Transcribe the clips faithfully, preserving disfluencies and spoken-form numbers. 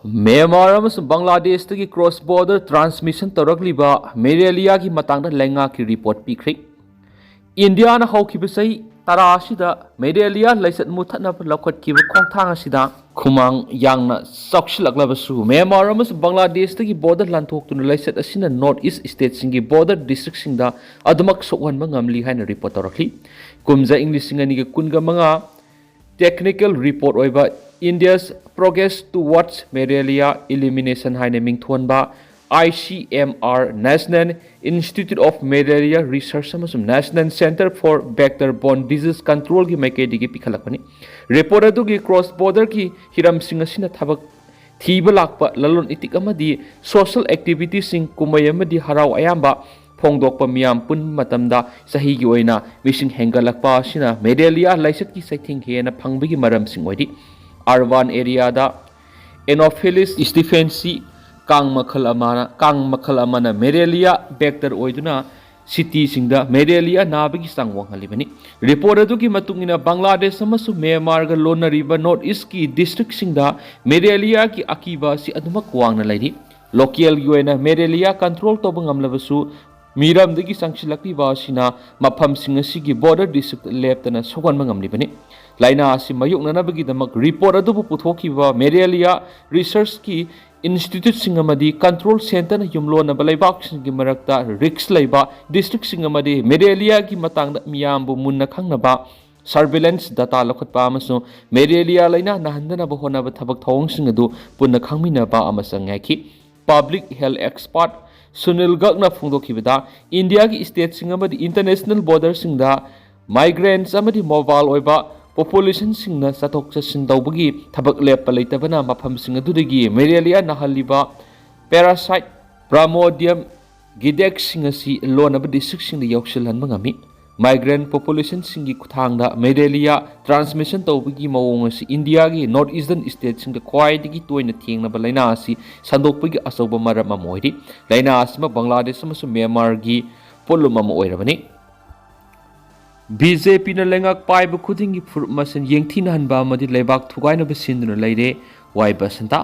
Myanmar ꯑꯃꯁꯨꯡ ꯕꯪꯒ꯭ꯂꯥꯗꯦꯁꯇꯒꯤ cross border transmission ꯇꯧꯔꯛꯂꯤꯕ ꯃꯦꯂꯦꯔꯤꯌꯥꯒꯤ ꯃꯇꯥꯡꯗ ꯂꯩꯉꯥꯛꯀꯤ ꯔꯤꯄꯣꯔꯠ ꯄꯤꯈ꯭ꯔꯦ꯫ ꯏꯟꯗꯤꯌꯥꯅ ꯍꯧꯈꯤꯕ ꯆꯍꯤ ꯇꯔꯥ ꯑꯁꯤꯗ ꯃꯦꯂꯦꯔꯤꯌꯥ ꯂꯥꯏꯆꯠ ꯃꯨꯊꯠꯅꯕ ꯂꯧꯈꯠꯈꯤꯕ ꯈꯣꯡꯊꯥꯡ ꯑꯁꯤꯗ ꯈꯨꯃꯥꯡ ꯌꯥꯡꯅ ꯆꯥꯎꯁꯤꯜꯂꯛꯂꯕꯁꯨ, ꯃ꯭ꯌꯥꯟꯃꯥꯔ ꯑꯃꯁꯨꯡ ꯕꯪꯒ꯭ꯂꯥꯗꯦꯁꯇꯒꯤ ꯕꯣꯔꯗꯔ ꯂꯥꯟꯊꯣꯛꯇꯨꯅ ꯂꯥꯏꯆꯠ ꯑꯁꯤꯅ ꯅꯣꯔꯠ ꯏꯁ ꯁ꯭ꯇꯦꯠꯁꯤꯡꯒꯤ ꯕꯣꯔꯗꯔ ꯗꯤꯁꯇ꯭ꯔꯤꯛꯁꯤꯡꯗ ꯑꯗꯨꯃꯛ ꯁꯣꯛꯍꯟꯕ ꯉꯝꯂꯤ ꯍꯥꯏꯅ ꯔꯤꯄꯣꯔꯠ ꯇꯧꯔꯛꯂꯤ꯫ ꯀꯨꯝꯖꯥ ꯏꯪ ꯂꯤꯁꯤꯡ ꯑꯅꯤꯒ ꯀꯨꯟꯒ ꯃꯉꯥ ꯇꯦꯛꯅꯤꯀꯦꯜ ꯔꯤꯄꯣꯔꯠ ꯑꯣꯏꯕ India's Progress Towards Malaria Elimination ꯍꯥꯏꯅ ꯃꯤꯡꯊꯣꯟꯕ I C M R, National Institute of Malaria Research ꯑꯃꯁꯨꯡ National Centre for Vector Borne Disease Controlꯒꯤ ꯃꯥꯏꯀꯩꯗꯒꯤ ꯄꯤꯈꯠꯂꯛꯄꯅꯤ꯫ ꯔꯤꯄꯣꯔꯠ ꯑꯗꯨꯒꯤ ꯀ꯭ꯔꯣꯁ ꯕꯣꯔꯗꯔꯒꯤ ꯍꯤꯔꯝꯁꯤꯡ ꯑꯁꯤꯅ ꯊꯕꯛ ꯊꯤꯕ ꯂꯥꯛꯄ, ꯂꯂꯣꯟ ꯏꯇꯤꯛ ꯑꯃꯗꯤ ꯁꯣꯁꯦꯜ ꯑꯦꯛꯇꯤꯚꯤꯇꯤꯁꯤꯡ, ꯀꯨꯝꯍꯩ ꯑꯃꯗꯤ ꯍꯔꯥꯎ ꯑꯌꯥꯝꯕ ꯐꯣꯡꯗꯣꯛꯄ ꯃꯤꯌꯥꯝ ꯄꯨꯟꯕ ꯃꯇꯝꯗ ꯆꯍꯤꯒꯤ ꯑꯣꯏꯅ ꯃꯤꯁꯤꯡ ꯍꯦꯟꯒꯠꯂꯛꯄ ꯑꯁꯤꯅ ꯃꯦꯂꯦꯔꯤꯌꯥ ꯂꯥꯏꯆꯠꯀꯤ ꯆꯩꯊꯦꯡ ꯍꯦꯟꯅ ꯐꯪꯕꯒꯤ ꯃꯔꯝꯁꯤꯡ ꯑꯣꯏꯔꯤ꯫ ꯑꯔꯕꯥꯟ ꯑꯦꯔꯤꯌꯥꯗ ꯑꯦꯅꯣꯐꯤꯂꯤꯁ ꯁ꯭ꯇꯤꯐꯦꯟꯁꯤ ꯀꯥꯡ ꯃꯈꯜ ꯑꯃꯅ, ꯀꯥꯡ ꯃꯈꯜ ꯑꯃꯅ ꯃꯦꯂꯦꯔꯤꯌꯥ ꯚꯦꯛꯇꯔ ꯑꯣꯏꯗꯨꯅ ꯁꯤꯇꯤꯁꯤꯡꯗ ꯃꯦꯂꯦꯔꯤꯌꯥ ꯅꯥꯕꯒꯤ ꯆꯥꯡ ꯋꯥꯡꯍꯜꯂꯤꯕꯅꯤ꯫ ꯔꯤꯄꯣꯔꯠ ꯑꯗꯨꯒꯤ ꯃꯇꯨꯡ ꯏꯟꯅ, ꯕꯪꯒ꯭ꯂꯥꯗꯦꯁ ꯑꯃꯁꯨꯡ ꯃ꯭ꯌꯥꯟꯃꯥꯔꯒ ꯂꯣꯟꯅꯔꯤꯕ ꯅꯣꯔꯠ ꯏꯁꯀꯤ ꯗꯤꯁꯇ꯭ꯔꯤꯛꯁꯤꯡꯗ ꯃꯦꯂꯦꯔꯤꯌꯥꯒꯤ ꯑꯀꯤꯕ ꯑꯁꯤ ꯑꯗꯨꯃꯛ ꯋꯥꯡꯅ ꯂꯩꯔꯤ꯫ ꯂꯣꯀꯦꯜꯒꯤ ꯑꯣꯏꯅ ꯃꯦꯂꯦꯔꯤꯌꯥ ꯀꯟꯇ꯭ꯔꯣꯜ ꯇꯧꯕ ꯉꯝꯂꯕꯁꯨ, ꯃꯤꯔꯝꯗꯒꯤ ꯆꯪꯁꯤꯜꯂꯛꯂꯤꯕ ꯑꯁꯤꯅ ꯃꯐꯝꯁꯤꯡ ꯑꯁꯤꯒꯤ ꯕꯣꯔꯗꯔ ꯗꯤꯁꯇ꯭ꯔꯤꯛꯇ ꯂꯦꯞꯇꯅ ꯁꯣꯛꯍꯟꯕ ꯉꯝꯂꯤꯕꯅꯤ꯫ ꯂꯥꯏꯅꯥ ꯑꯁꯤ ꯃꯥꯌꯣꯛꯅꯅꯕꯒꯤꯗꯃꯛ ꯔꯤꯄꯣꯔꯠ ꯑꯗꯨꯕꯨ ꯄꯨꯊꯣꯛꯈꯤꯕ ꯃꯦꯂꯦꯔꯤꯌꯥ ꯔꯤꯁꯔꯆꯀꯤ ꯏꯟꯁꯇꯤꯇ꯭ꯌꯨꯠꯁꯤꯡ ꯑꯃꯗꯤ ꯀꯟꯇ꯭ꯔꯣꯜ ꯁꯦꯟꯇꯔꯅ ꯌꯨꯝꯂꯣꯟꯅꯕ ꯂꯩꯕꯥꯛꯁꯤꯡꯒꯤ ꯃꯔꯛꯇ ꯔꯤꯁꯛ ꯂꯩꯕ ꯗꯤꯁꯇ꯭ꯔꯤꯛꯁꯤꯡ ꯑꯃꯗꯤ ꯃꯦꯂꯦꯔꯤꯌꯥꯒꯤ ꯃꯇꯥꯡꯗ ꯃꯤꯌꯥꯝꯕꯨ ꯃꯨꯟꯅ ꯈꯪꯅꯕ ꯁꯔꯚꯤꯂꯦꯟꯁ ꯗꯇꯥ ꯂꯧꯈꯠꯄ ꯑꯃꯁꯨꯡ ꯃꯦꯂꯦꯔꯤꯌꯥ ꯂꯥꯏꯅꯥ ꯅꯥꯍꯟꯗꯅꯕ ꯍꯣꯠꯅꯕ ꯊꯕꯛ ꯊꯧꯑꯣꯡꯁꯤꯡ ꯑꯗꯨ ꯄꯨꯟꯅ ꯈꯪꯃꯤꯟꯅꯕ ꯑꯃ ꯆꯪꯉꯤ ꯍꯥꯏꯈꯤ꯫ ꯄꯕ꯭ꯂꯤꯛ ꯍꯦꯜꯊ ꯑꯦꯛꯁꯄꯔꯠ ꯁꯨꯅꯤꯜ ꯒꯛꯅ ꯐꯣꯡꯗꯣꯛꯈꯤꯕꯗ, ꯏꯟꯗꯤꯌꯥꯒꯤ ꯁ꯭ꯇꯦꯠꯁꯤꯡ ꯑꯃꯗꯤ ꯏꯟꯇꯔꯅꯦꯁꯅꯦꯜ ꯕꯣꯔꯗꯔꯁꯤꯡꯗ ꯃꯥꯏꯒ꯭ꯔꯦꯟꯠꯁ ꯑꯃꯗꯤ ꯃꯣꯕꯥꯏꯜ ꯑꯣꯏꯕ ꯄꯣꯄꯨꯂꯦꯁꯟꯁꯤꯡꯅ ꯆꯠꯊꯣꯛ ꯆꯠꯁꯤꯟ ꯇꯧꯕꯒꯤ ꯊꯕꯛ ꯂꯦꯞꯄ ꯂꯩꯇꯕꯅ ꯃꯐꯝꯁꯤꯡ ꯑꯗꯨꯗꯒꯤ ꯃꯦꯂꯦꯔꯤꯌꯥ ꯅꯥꯍꯜꯂꯤꯕ ꯄꯦꯔꯥꯁꯥꯏꯠ ꯄ꯭ꯔꯥꯃꯣꯗꯤꯌꯝ ꯒꯤꯗꯦꯛꯁꯤꯡ ꯑꯁꯤ ꯂꯣꯟꯅꯕ ꯗꯤꯁꯇ꯭ꯔꯤꯛꯁꯤꯡꯗ ꯌꯧꯁꯤꯜꯍꯟꯕ ꯉꯝꯃꯤ꯫ ꯃꯥꯏꯒ꯭ꯔꯦꯟꯠ ꯄꯣꯄꯨꯂꯦꯁꯟꯁꯤꯡꯒꯤ ꯈꯨꯠꯊꯥꯡꯗ ꯃꯦꯂꯦꯔꯤꯌꯥ ꯇ꯭ꯔꯥꯟꯁꯃꯤꯁꯟ ꯇꯧꯕꯒꯤ ꯃꯑꯣꯡ ꯑꯁꯤ ꯏꯟꯗꯤꯌꯥꯒꯤ ꯅꯣꯔꯠ ꯏꯁꯇꯔꯟ ꯁ꯭ꯇꯦꯠꯁꯤꯡꯗ ꯈ꯭ꯋꯥꯏꯗꯒꯤ ꯇꯣꯏꯅ ꯊꯦꯡꯅꯕ ꯂꯥꯏꯅꯥ ꯑꯁꯤ ꯁꯟꯗꯣꯛꯄꯒꯤ ꯑꯆꯧꯕ ꯃꯔꯝ ꯑꯃ ꯑꯣꯏꯔꯤ꯫ ꯂꯥꯏꯅꯥ ꯑꯁꯤꯃꯛ ꯕꯪꯒ꯭ꯂꯥꯗꯦꯁ ꯑꯃꯁꯨꯡ ꯃ꯭ꯌꯥꯟꯃꯥꯔꯒꯤ ꯄꯣꯠꯂꯨꯝ ꯑꯃ ꯑꯣꯏꯔꯕꯅꯤ꯫ ꯕꯤ ꯖꯦ ꯄꯤꯅ ꯂꯩꯉꯥꯛ ꯄꯥꯏꯕ ꯈꯨꯗꯤꯡꯒꯤ ꯐꯨꯔꯨꯞ ꯃꯁꯦꯟ ꯌꯦꯡꯊꯤꯅꯍꯟꯕ ꯑꯃꯗꯤ ꯂꯩꯕꯥꯛ ꯊꯨꯒꯥꯏꯅꯕ ꯁꯤꯟꯗꯨꯅ ꯂꯩꯔꯦ꯫ ꯋꯥꯏ ꯕꯁꯟꯇ꯫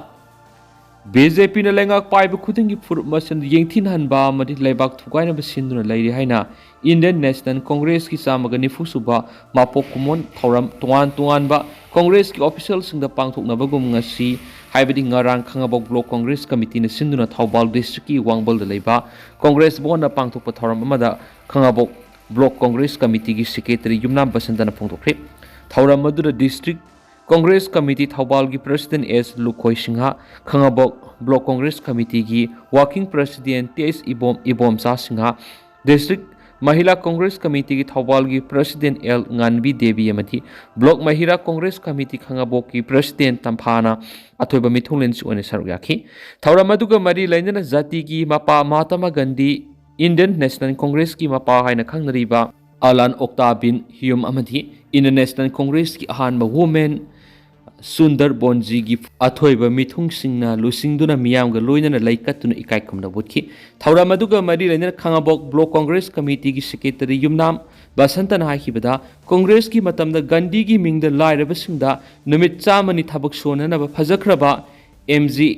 ꯕꯤ ꯖꯦ ꯄꯤꯅ ꯂꯩꯉꯥꯛ ꯄꯥꯏꯕ ꯈꯨꯗꯤꯡꯒꯤ ꯐꯨꯔꯨꯞ ꯃꯁꯦꯟ ꯌꯦꯡꯊꯤꯅꯍꯟꯕ ꯑꯃꯗꯤ ꯂꯩꯕꯥꯛ ꯊꯨꯒꯥꯏꯅꯕ ꯁꯤꯟꯗꯨꯅ ꯂꯩꯔꯤ ꯍꯥꯏꯅ Indian National Congressꯀꯤ ꯆꯥꯝꯃꯒ ꯅꯤꯐꯨ ꯁꯨꯕ ꯃꯄꯣꯛ ꯀꯨꯝꯑꯣꯟ ꯊꯧꯔꯝ ꯇꯣꯉꯥꯟ ꯇꯣꯉꯥꯟꯕ Congressꯀꯤ officialꯁꯤꯡꯗ ꯄꯥꯡꯊꯣꯛꯅꯕꯒꯨꯝ ꯉꯁꯤ, ꯍꯥꯏꯕꯗꯤ ꯉꯔꯥꯡ, ꯈꯥꯉꯕꯣꯛ Block Congress Committeeꯅ ꯁꯤꯟꯗꯨꯅ ꯊꯧꯕꯥꯜ districtꯀꯤ ꯋꯥꯡꯕꯜꯗ ꯂꯩꯕ Congress ꯚꯕꯟꯗ ꯄꯥꯡꯊꯣꯛꯄ ꯊꯧꯔꯝ ꯑꯃꯗ ꯈꯥꯉꯕꯣꯛ Block Congress Committeeꯒꯤ Secretary ꯌꯨꯝꯅꯥꯝ ꯕꯁꯟꯇꯅ ꯐꯣꯡꯗꯣꯛꯈ꯭ꯔꯦ꯫ ꯊꯧꯔꯝ ꯑꯗꯨꯗ District Congress Committee ꯊꯧꯕꯥꯜꯒꯤ President S Lukhoi Singh, Khangabok Block Congress Committeeꯒꯤ Working President T H Ibom, Ibomcha Singh, District Mahila Congress Committeeꯒꯤ ꯊꯧꯕꯥꯜꯒꯤ President ꯑꯦꯜ ꯉꯥꯟꯕꯤ ꯗꯦꯕꯤ ꯑꯃꯗꯤ Block Mahila Congress Committee ꯈꯥꯉꯕꯣꯛꯀꯤ President ꯇꯝꯐꯥꯅ ꯑꯊꯣꯏꯕ ꯃꯤꯊꯨꯡꯂꯦꯟꯁꯨ ꯑꯣꯏꯅ ꯁꯔꯨꯛ ꯌꯥꯈꯤ꯫ ꯊꯧꯔꯝ ꯑꯗꯨꯒ ꯃꯔꯤ ꯂꯩꯅꯅ ꯖꯥꯇꯤꯒꯤ ꯃꯄꯥ ꯃꯍꯥꯇꯃꯥ ꯒꯥꯟꯙꯤ Indian National Congressꯀꯤ ꯃꯄꯥ ꯍꯥꯏꯅ ꯈꯪꯅꯔꯤꯕ ꯑꯂꯥꯟ ꯑꯣꯛꯇꯥ ꯕꯤꯟ ꯍꯤꯌꯨꯝ ꯑꯃꯗꯤ Indian National Congressꯀꯤ ꯑꯍꯥꯟꯕ woman ꯁꯨꯟꯗꯔ ꯕꯣꯟꯖꯤꯒꯤ ꯑꯊꯣꯏꯕ ꯃꯤꯊꯨꯡꯁꯤꯡꯅ ꯂꯨꯆꯤꯡꯗꯨꯅ ꯃꯤꯌꯥꯝꯒ ꯂꯣꯏꯅꯅ ꯂꯩ ꯀꯠꯇꯨꯅ ꯏꯀꯥꯏ ꯈꯨꯝꯅꯕ ꯎꯠꯈꯤ꯫ ꯊꯧꯔꯝ ꯑꯗꯨꯒ ꯃꯔꯤ ꯂꯩꯅꯅ ꯈꯥꯉꯕꯣꯛ Block Congress Committeeꯒꯤ Secretary ꯌꯨꯝꯅꯥꯝ ꯕꯁꯟꯇꯅ ꯍꯥꯏꯈꯤꯕꯗ, Congressꯀꯤ ꯃꯇꯝꯗ ꯒꯥꯟꯙꯤꯒꯤ ꯃꯤꯡꯗ ꯂꯥꯏꯔꯕꯁꯤꯡꯗ ꯅꯨꯃꯤꯠ ꯆꯥꯝꯃꯅꯤ ꯊꯕꯛ ꯁꯨꯍꯟꯅꯅꯕ ꯐꯖꯈ꯭ꯔꯕ M G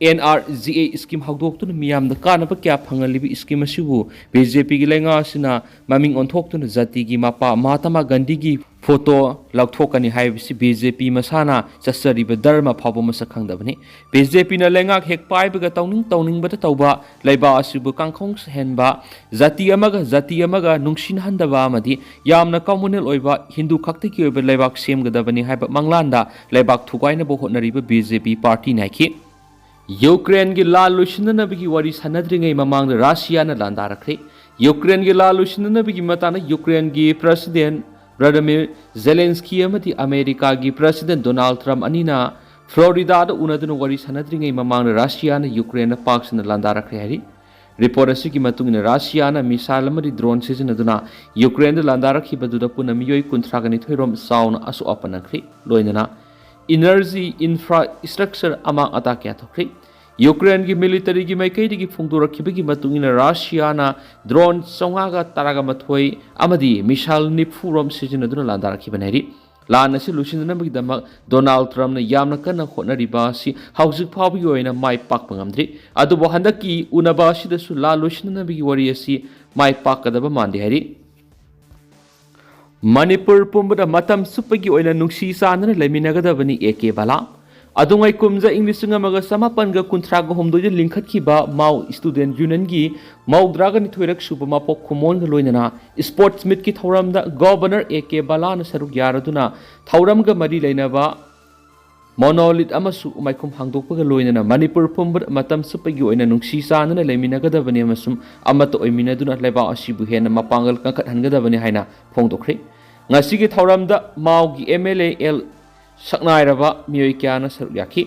N R G A scheme ꯍꯧꯗꯣꯛꯇꯨꯅ ꯃꯤꯌꯥꯝꯗ ꯀꯥꯟꯅꯕ ꯀꯌꯥ ꯐꯪꯍꯜꯂꯤꯕ scheme ꯑꯁꯤꯕꯨ ꯕꯤ ꯖꯦ ꯄꯤꯒꯤ ꯂꯩꯉꯥꯛ ꯑꯁꯤꯅ ꯃꯃꯤꯡ ꯑꯣꯟꯊꯣꯛꯇꯨꯅ ꯖꯥꯇꯤꯒꯤ ꯃꯄꯥ ꯃꯍꯥꯇꯃꯥ ꯒꯥꯟꯙꯤꯒꯤ photo ꯂꯧꯊꯣꯛꯀꯅꯤ ꯍꯥꯏꯕꯁꯤ ꯕꯤ ꯖꯦ ꯄꯤ ꯃꯁꯥꯅ ꯆꯠꯆꯔꯤꯕ ꯙꯔꯃ ꯐꯥꯎꯕ ꯃꯁꯛ ꯈꯪꯗꯕꯅꯤ꯫ ꯕꯤ ꯖꯦ ꯄꯤꯅ ꯂꯩꯉꯥꯛ ꯍꯦꯛ ꯄꯥꯏꯕꯒ ꯇꯧꯅꯤꯡ ꯇꯧꯅꯤꯡꯕꯗ ꯇꯧꯕ, ꯂꯩꯕꯥꯛ ꯑꯁꯤꯕꯨ ꯀꯥꯡꯈꯣꯡ ꯁꯦꯟꯕ, ꯖꯥꯇꯤ ꯑꯃꯒ ꯖꯥꯇꯤ ꯑꯃꯒ ꯅꯨꯡꯁꯤꯅꯍꯟꯗꯕ ꯑꯃꯗꯤ ꯌꯥꯝꯅ communal ꯑꯣꯏꯕ ꯍꯤꯟꯗꯨ ꯈꯛꯇꯒꯤ ꯑꯣꯏꯕ ꯂꯩꯕꯥꯛ ꯁꯦꯝꯒꯗꯕꯅꯤ ꯍꯥꯏꯕ ꯃꯪꯂꯥꯟꯗ ꯂꯩꯕꯥꯛ ꯊꯨꯒꯥꯏꯅꯕ ꯍꯣꯠꯅꯔꯤꯕ ꯕꯤ ꯖꯦ ꯄꯤ partyꯅ ꯍꯥꯏꯈꯤ꯫ ꯌꯨꯀ꯭ꯔꯦꯟꯒꯤ ꯂꯥꯟ ꯂꯣꯏꯁꯤꯟꯅꯅꯕꯒꯤ ꯋꯥꯔꯤ ꯁꯥꯟꯅꯗ꯭ꯔꯤꯉꯩ ꯃꯃꯥꯡꯗ ꯔꯁꯤꯌꯥꯅ ꯂꯥꯟꯗꯥꯔꯛꯈ꯭ꯔꯦ꯫ ꯌꯨꯀ꯭ꯔꯦꯟꯒꯤ ꯂꯥꯟ ꯂꯣꯏꯁꯤꯟꯅꯅꯕꯒꯤ ꯃꯇꯥꯡꯗ ꯌꯨꯀ꯭ꯔꯦꯟꯒꯤ President Volodymyr Zelensky ꯑꯃꯗꯤ ꯑꯃꯦꯔꯤꯀꯥꯒꯤ President Donald Trump ꯑꯅꯤꯅ ꯐ꯭ꯂꯣꯔꯤꯗꯥꯗ ꯎꯅꯗꯨꯅ ꯋꯥꯔꯤ ꯁꯥꯟꯅꯗ꯭ꯔꯤꯉꯩ ꯃꯃꯥꯡꯗ ꯔꯁꯤꯌꯥꯅ ꯌꯨꯀ꯭ꯔꯦꯟꯗ ꯄꯥꯛ ꯁꯟꯅ ꯂꯥꯟꯗꯥꯔꯛꯈ꯭ꯔꯦ ꯍꯥꯏꯔꯤ꯫ Report ꯑꯁꯤꯒꯤ ꯃꯇꯨꯡ ꯏꯟꯅ, ꯔꯁꯤꯌꯥꯅ missile ꯑꯃꯗꯤ drone ꯁꯤꯖꯤꯟꯅꯗꯨꯅ ꯌꯨꯀ꯭ꯔꯦꯟꯗ ꯂꯥꯟꯗꯥꯔꯛꯈꯤꯕꯗꯨꯗ ꯄꯨꯟꯅ ꯃꯤꯑꯣꯏ ꯀꯨꯟꯊ꯭ꯔꯥꯒ ꯅꯤꯊꯣꯏ ꯔꯣꯝ ꯆꯥꯎꯅ ꯑꯁꯣꯛ ꯑꯄꯟ ꯅꯪꯈ꯭ꯔꯤ꯫ ꯂꯣꯏꯅꯅ energy infrastructure ꯑꯃꯥꯡ ꯑꯇꯥ ꯀꯌꯥ ꯊꯣꯛꯈ꯭ꯔꯤ꯫ ꯌꯨꯀ꯭ꯔꯦꯟꯒꯤ militaryꯒꯤ ꯃꯥꯏꯀꯩꯗꯒꯤ ꯐꯣꯡꯗꯣꯔꯛꯈꯤꯕꯒꯤ ꯃꯇꯨꯡ ꯏꯟꯅ, ꯔꯁꯤꯌꯥꯅ drone ꯆꯥꯝꯃꯉꯥꯒ ꯇꯔꯥꯒ ꯃꯥꯊꯣꯏ ꯑꯃꯗꯤ missile ꯅꯤꯐꯨ ꯔꯣꯝ ꯁꯤꯖꯤꯟꯅꯗꯨꯅ ꯂꯥꯟꯗꯥꯔꯛꯈꯤꯕꯅꯤ ꯍꯥꯏꯔꯤ꯫ ꯂꯥꯟ ꯑꯁꯤ ꯂꯣꯏꯁꯤꯟꯅꯅꯕꯒꯤꯗꯃꯛ ꯗꯣꯅꯥꯜꯗ ꯇ꯭ꯔꯝꯞꯅ ꯌꯥꯝꯅ ꯀꯟꯅ ꯍꯣꯠꯅꯔꯤꯕ ꯑꯁꯤ ꯍꯧꯖꯤꯛ ꯐꯥꯎꯕꯒꯤ ꯑꯣꯏꯅ ꯃꯥꯏ ꯄꯥꯛꯄ ꯉꯝꯗ꯭ꯔꯤ꯫ ꯑꯗꯨꯕꯨ ꯍꯟꯗꯛꯀꯤ ꯎꯅꯕ ꯑꯁꯤꯗꯁꯨ ꯂꯥꯟ ꯂꯣꯏꯁꯤꯟꯅꯅꯕꯒꯤ ꯋꯥꯔꯤ ꯑꯁꯤ ꯃꯥꯏ ꯄꯥꯛꯀꯗꯕ ꯃꯥꯟꯗꯦ ꯍꯥꯏꯔꯤ꯫ ꯃꯅꯤꯄꯨꯔ ꯄꯨꯝꯕꯗ ꯃꯇꯝ ꯆꯨꯞꯄꯒꯤ ꯑꯣꯏꯅ ꯅꯨꯡꯁꯤ ꯆꯥꯟꯅꯅ ꯂꯩꯃꯤꯟꯅꯒꯗꯕꯅꯤ, ꯑꯦ ꯀꯦ ꯕꯂꯥ꯫ ꯑꯗꯨꯉꯩ ꯀꯨꯝꯖꯥ ꯏꯪ ꯂꯤꯁꯤꯡ ꯑꯃꯒ ꯆꯃꯥꯄꯟꯒ ꯀꯨꯟꯊ꯭ꯔꯥꯒ ꯍꯨꯝꯗꯣꯏꯗ ꯂꯤꯡꯈꯠꯈꯤꯕ ꯃꯥꯎ ꯁ꯭ꯇꯨꯗꯦꯟꯠ ꯌꯨꯅꯤꯌꯟꯒꯤ ꯃꯧꯗ꯭ꯔꯥꯒ ꯅꯤꯊꯣꯏꯔꯛ ꯁꯨꯕ ꯃꯄꯣꯛ ꯀꯨꯝꯑꯣꯟꯒ ꯂꯣꯏꯅꯅ ꯁ꯭ꯄꯣꯔꯠꯁ ꯃꯤꯠꯀꯤ ꯊꯧꯔꯝꯗ ꯒꯣꯕꯔꯅꯔ ꯑꯦ ꯀꯦ ꯕꯂꯥꯅ ꯁꯔꯨꯛ ꯌꯥꯔꯗꯨꯅ ꯊꯧꯔꯝꯒ ꯃꯔꯤ ꯂꯩꯅꯕ ꯃꯣꯅꯣꯂꯤꯠ ꯑꯃꯁꯨ ꯃꯥꯏꯈꯨꯝ ꯍꯥꯡꯗꯣꯛꯄꯒ ꯂꯣꯏꯅꯅ ꯃꯅꯤꯄꯨꯔ ꯄꯨꯝꯕꯗ ꯃꯇꯝ ꯆꯨꯞꯄꯒꯤ ꯑꯣꯏꯅ ꯅꯨꯡꯁꯤ ꯆꯥꯟꯅꯅ ꯂꯩꯃꯤꯟꯅꯒꯗꯕꯅꯤ ꯑꯃꯁꯨꯡ ꯑꯃꯠꯇ ꯑꯣꯏꯃꯤꯟꯅꯗꯨꯅ ꯂꯩꯕꯥꯛ ꯑꯁꯤꯕꯨ ꯍꯦꯟꯅ ꯃꯄꯥꯡꯒꯜ ꯀꯟꯈꯠꯍꯟꯒꯗꯕꯅꯤ ꯍꯥꯏꯅ ꯐꯣꯡꯗꯣꯛꯈ꯭ꯔꯦ꯫ ꯉꯁꯤꯒꯤ ꯊꯧꯔꯝꯗ ꯃꯥꯎꯒꯤ ꯑꯦꯝ ꯑꯦꯜ ꯑꯦ ꯑꯦꯜ ꯁꯛꯅꯥꯏꯔꯕ ꯃꯤꯑꯣꯏ ꯀꯌꯥꯅ ꯁꯔꯨꯛ ꯌꯥꯈꯤ꯫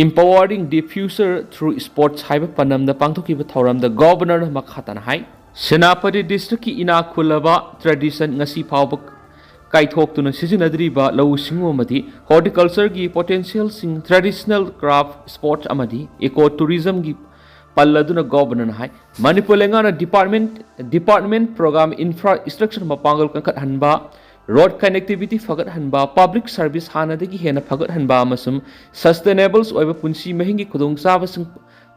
Empowering the Future Through Sports ꯍꯥꯏꯕ ꯄꯥꯟꯗꯝꯗ ꯄꯥꯡꯊꯣꯛꯈꯤꯕ ꯊꯧꯔꯝꯗ ꯒꯣꯕꯔꯅꯔꯅ ꯃꯈꯥ ꯇꯥꯅ ꯍꯥꯏ, ꯁꯦꯅꯥꯄꯇꯤ ꯗꯤꯁꯇ꯭ꯔꯤꯛꯀꯤ ꯏꯅꯥꯛ ꯈꯨꯜꯂꯕ ꯇ꯭ꯔꯦꯗꯤꯁꯟ ꯉꯁꯤ ꯐꯥꯎꯕ ꯀꯥꯏꯊꯣꯛꯇꯨꯅ ꯁꯤꯖꯤꯟꯅꯗ꯭ꯔꯤꯕ ꯂꯧꯎ ꯁꯤꯡꯎ ꯑꯃꯗꯤ ꯍꯣꯔꯇꯤꯀꯜꯆꯔꯒꯤ ꯄꯣꯇꯦꯟꯁꯤꯌꯦꯜꯁꯤꯡ, ꯇ꯭ꯔꯦꯗꯤꯁꯅꯦꯜ ꯀ꯭ꯔꯥꯐ, ꯁ꯭ꯄꯣꯔꯠꯁ ꯑꯃꯗꯤ ꯏꯀꯣ ꯇꯨꯔꯤꯖꯝꯒꯤ ꯄꯜꯂꯗꯨꯅ ꯒꯣꯕꯔꯅꯔꯅ ꯍꯥꯏ, ꯃꯅꯤꯄꯨꯔ ꯂꯩꯉꯥꯛꯅ department department programme infrastructure ꯃꯄꯥꯡꯒꯜ ꯀꯟꯈꯠꯍꯟꯕ, ꯔꯣꯗ ꯀꯅꯦꯛꯇꯤꯚꯤꯇꯤ ꯐꯒꯠꯍꯟꯕ, ꯄꯕ꯭ꯂꯤꯛ ꯁꯔꯚꯤꯁ ꯍꯥꯟꯅꯗꯒꯤ ꯍꯦꯟꯅ ꯐꯒꯠꯍꯟꯕ ꯑꯃꯁꯨꯡ ꯁꯁꯇꯦꯅꯦꯕꯜꯁ ꯑꯣꯏꯕ ꯄꯨꯟꯁꯤ ꯃꯍꯤꯡꯒꯤ ꯈꯨꯗꯣꯡꯆꯥꯕꯁꯤꯡ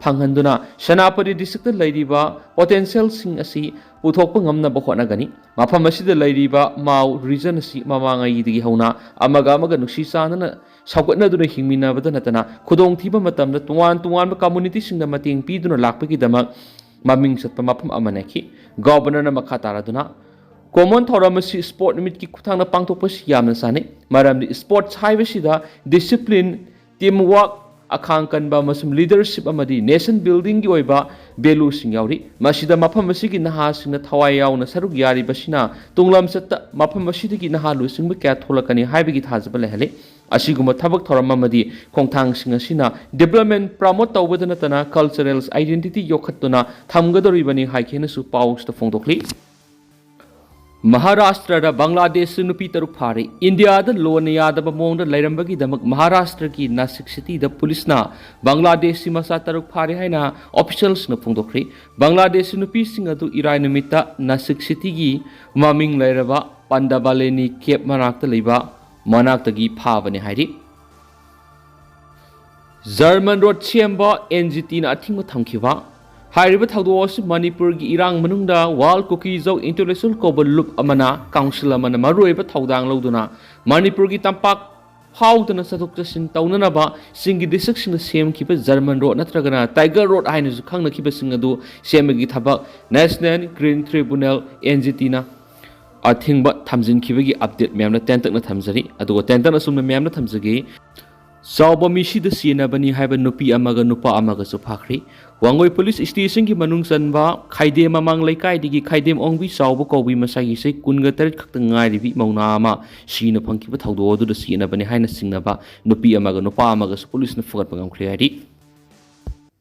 ꯐꯪꯍꯟꯗꯨꯅ ꯁꯦꯅꯥꯄꯇꯤ ꯗꯤꯁꯇ꯭ꯔꯤꯛꯇ ꯂꯩꯔꯤꯕ ꯄꯣꯇꯦꯟꯁꯤꯌꯦꯜꯁꯤꯡ ꯑꯁꯤ ꯄꯨꯊꯣꯛꯄ ꯉꯝꯅꯕ ꯍꯣꯠꯅꯒꯅꯤ꯫ ꯃꯐꯝ ꯑꯁꯤꯗ ꯂꯩꯔꯤꯕ ꯃꯥꯎ ꯔꯤꯖꯟ ꯑꯁꯤ ꯃꯃꯥꯡꯉꯩꯗꯒꯤ ꯍꯧꯅ ꯑꯃꯒ ꯑꯃꯒ ꯅꯨꯡꯁꯤ ꯆꯥꯟꯅꯅ ꯁꯧꯒꯠꯅꯗꯨꯅ ꯍꯤꯡꯃꯤꯟꯅꯕꯗ ꯅꯠꯇꯅ ꯈꯨꯗꯣꯡꯊꯤꯕ ꯃꯇꯝꯗ ꯇꯣꯉꯥꯟ ꯇꯣꯉꯥꯟꯕ ꯀꯝꯃꯨꯅꯤꯇꯤꯁꯤꯡꯗ ꯃꯇꯦꯡ ꯄꯤꯗꯨꯅ ꯂꯥꯛꯄꯒꯤꯗꯃꯛ ꯃꯃꯤꯡ ꯆꯠꯄ ꯃꯐꯝ ꯑꯃꯅꯤ꯫ ꯒꯣꯕꯔꯅꯔꯅ ꯃꯈꯥ ꯇꯥꯔꯗꯨꯅ, ꯀꯨꯝꯑꯣꯟ ꯊꯧꯔꯝ ꯑꯁꯤ ꯁ꯭ꯄꯣꯔꯠ ꯅꯨꯃꯤꯠꯀꯤ ꯈꯨꯠꯊꯥꯡꯗ ꯄꯥꯡꯊꯣꯛꯄꯁꯤ ꯌꯥꯝꯅ ꯆꯥꯅꯩ, ꯃꯔꯝꯗꯤ ꯁ꯭ꯄꯣꯔꯠꯁ ꯍꯥꯏꯕꯁꯤꯗ ꯗꯤꯁꯤꯄ꯭ꯂꯤꯟ, ꯇꯤꯝ ꯋꯥꯔꯛ, ꯑꯈꯥꯡ ꯀꯟꯕ ꯑꯃꯁꯨꯡ ꯂꯤꯗꯔꯁꯤꯞ ꯑꯃꯗꯤ ꯅꯦꯁꯟ ꯕꯤꯜꯗꯤꯡꯒꯤ ꯑꯣꯏꯕ ꯚꯦꯂꯨꯁꯤꯡ ꯌꯥꯎꯔꯤ꯫ ꯃꯁꯤꯗ ꯃꯐꯝ ꯑꯁꯤꯒꯤ ꯅꯍꯥꯁꯤꯡꯅ ꯊꯋꯥꯏ ꯌꯥꯎꯅ ꯁꯔꯨꯛ ꯌꯥꯔꯤꯕꯁꯤꯅ ꯇꯨꯡꯂꯝꯆꯠꯇ ꯃꯐꯝ ꯑꯁꯤꯗꯒꯤ ꯅꯍꯥ ꯂꯨꯆꯤꯡꯕ ꯀꯌꯥ ꯊꯣꯛꯂꯛꯀꯅꯤ ꯍꯥꯏꯕꯒꯤ ꯊꯥꯖꯕ ꯂꯩꯍꯜꯂꯤ꯫ ꯑꯁꯤꯒꯨꯝꯕ ꯊꯕꯛ ꯊꯧꯔꯝ ꯑꯃꯗꯤ ꯈꯣꯡꯊꯥꯡꯁꯤꯡ ꯑꯁꯤꯅ ꯗꯤꯕ꯭ꯂꯞꯃꯦꯟꯠ ꯄ꯭ꯔꯃꯣꯠ ꯇꯧꯕꯗ ꯅꯠꯇꯅ ꯀꯜꯆꯔꯦꯜ ꯑꯥꯏꯗꯦꯟꯇꯤꯇꯤ ꯌꯣꯛꯈꯠꯇꯨꯅ ꯊꯝꯒꯗꯧꯔꯤꯕꯅꯤ ꯍꯥꯏꯈꯤ ꯍꯥꯏꯅꯁꯨ ꯄꯥꯎꯁꯤꯗ ꯐꯣꯡꯗꯣꯛꯂꯤ꯫ ꯃꯍꯥꯔꯥꯁꯇ꯭ꯔꯗ ꯕꯪꯒ꯭ꯂꯥꯗꯦꯁ ꯅꯨꯄꯤ ꯇꯔꯨꯛ ꯐꯥꯔꯤ꯫ ꯏꯟꯗꯤꯌꯥꯗ ꯂꯣꯟꯅ ꯌꯥꯗꯕ ꯃꯑꯣꯡꯗ ꯂꯩꯔꯝꯕꯒꯤꯗꯃꯛ ꯃꯍꯥꯔꯥꯁꯇ꯭ꯔꯒꯤ ꯅꯥꯁꯤꯛ ꯁꯤꯇꯤꯗ ꯄꯨꯂꯤꯁꯅ ꯕꯪꯒ꯭ꯂꯥꯗꯦꯁꯤ ꯃꯆꯥ ꯇꯔꯨꯛ ꯐꯥꯔꯦ ꯍꯥꯏꯅ ꯑꯣꯐꯤꯁꯤꯌꯦꯜꯁꯤꯡꯅ ꯐꯣꯡꯗꯣꯛꯈ꯭ꯔꯤ꯫ ꯕꯪꯒ꯭ꯂꯥꯗꯦꯁꯤ ꯅꯨꯄꯤꯁꯤꯡ ꯑꯗꯨ ꯏꯔꯥꯏ ꯅꯨꯃꯤꯠꯇ ꯅꯥꯁꯤꯛ ꯁꯤꯇꯤꯒꯤ ꯃꯃꯤꯡ ꯂꯩꯔꯕ ꯄꯟꯗꯕꯥꯂꯦꯅꯤ ꯀꯦꯞ ꯃꯅꯥꯛꯇ ꯂꯩꯕ ꯃꯅꯥꯛꯇꯒꯤ ꯐꯥꯕꯅꯤ ꯍꯥꯏꯔꯤ꯫ ꯖꯔꯃꯟ ꯔꯣꯗ ꯁꯦꯝꯕ ꯑꯦꯟ ꯖꯤ ꯇꯤꯅ ꯑꯊꯤꯡꯕ ꯊꯝꯈꯤꯕ꯫ ꯍꯥꯏꯔꯤꯕ ꯊꯧꯗꯣꯛ ꯑꯁꯤ ꯃꯅꯤꯄꯨꯔꯒꯤ ꯏꯔꯥꯡ ꯃꯅꯨꯡꯗ ꯋꯥꯔꯜ ꯀꯨꯀꯤꯖꯧ ꯏꯟꯇꯔꯅꯦꯁꯅꯦꯜ ꯀꯧꯕ ꯂꯨꯞ ꯑꯃꯅ, ꯀꯥꯎꯟꯁꯤꯜ ꯑꯃꯅ ꯃꯔꯨꯑꯣꯏꯕ ꯊꯧꯗꯥꯡ ꯂꯧꯗꯨꯅ ꯃꯅꯤꯄꯨꯔꯒꯤ ꯇꯝꯄꯥꯛ ꯐꯥꯎꯗꯅ ꯆꯠꯊꯣꯛ ꯆꯠꯁꯤꯟ ꯇꯧꯅꯅꯕ ꯆꯤꯡꯒꯤ ꯗꯤꯁꯇ꯭ꯔꯤꯛꯁꯤꯡꯗ ꯁꯦꯝꯈꯤꯕ ꯖꯔꯃꯟ ꯔꯣꯗ ꯅꯠꯇ꯭ꯔꯒꯅ ꯇꯥꯏꯒꯔ ꯔꯣꯗ ꯍꯥꯏꯅꯁꯨ ꯈꯪꯅꯈꯤꯕꯁꯤꯡ ꯑꯗꯨ ꯁꯦꯝꯕꯒꯤ ꯊꯕꯛ National Green Tribunal, N G ꯇꯤꯅ ꯑꯊꯤꯡꯕ ꯊꯝꯖꯤꯟꯈꯤꯕꯒꯤ ꯑꯞꯗꯦꯠ ꯃꯌꯥꯝꯅ ꯇꯦꯟꯇꯛꯅ ꯊꯝꯖꯔꯤ꯫ ꯑꯗꯨꯒ ꯇꯦꯟꯇꯛꯅ ꯑꯁꯨꯝꯅ ꯃꯌꯥꯝꯅ ꯊꯝꯖꯒꯦ꯫ ꯆꯥꯎꯕ ꯃꯤꯁꯤꯗ ꯆꯦꯟꯅꯕꯅꯤ ꯍꯥꯏꯕ ꯅꯨꯄꯤ ꯑꯃꯒ ꯅꯨꯄꯥ ꯑꯃꯒꯁꯨ ꯐꯥꯈ꯭ꯔꯦ꯫ ꯋꯥꯡꯒꯣꯏ ꯄꯨꯂꯤꯁ ꯁ꯭ꯇꯦꯁꯟꯒꯤ ꯃꯅꯨꯡ ꯆꯟꯕ ꯈꯥꯏꯗꯦꯝ ꯃꯃꯥꯡ ꯂꯩꯀꯥꯏꯗꯒꯤ ꯈꯥꯏꯗꯦꯝ ꯑꯣꯡꯕꯤ ꯆꯥꯎꯕ ꯀꯧꯕꯤ ꯃꯁꯥꯒꯤ ꯆꯍꯤ ꯀꯨꯟꯒ ꯇꯔꯦꯠ ꯈꯛꯇ ꯉꯥꯏꯔꯤꯕꯤ ꯃꯧꯅꯥ ꯑꯃ ꯁꯤꯅ ꯐꯪꯈꯤꯕ ꯊꯧꯗꯣꯛ ꯑꯗꯨꯗ ꯆꯦꯟꯅꯕꯅꯤ ꯍꯥꯏꯅ ꯆꯤꯡꯅꯕ ꯅꯨꯄꯤ ꯑꯃꯒ ꯅꯨꯄꯥ ꯑꯃꯒꯁꯨ ꯄꯨꯂꯤꯁꯅ ꯐꯒꯠꯄ ꯉꯝꯈ꯭ꯔꯦ ꯍꯥꯏꯔꯤ꯫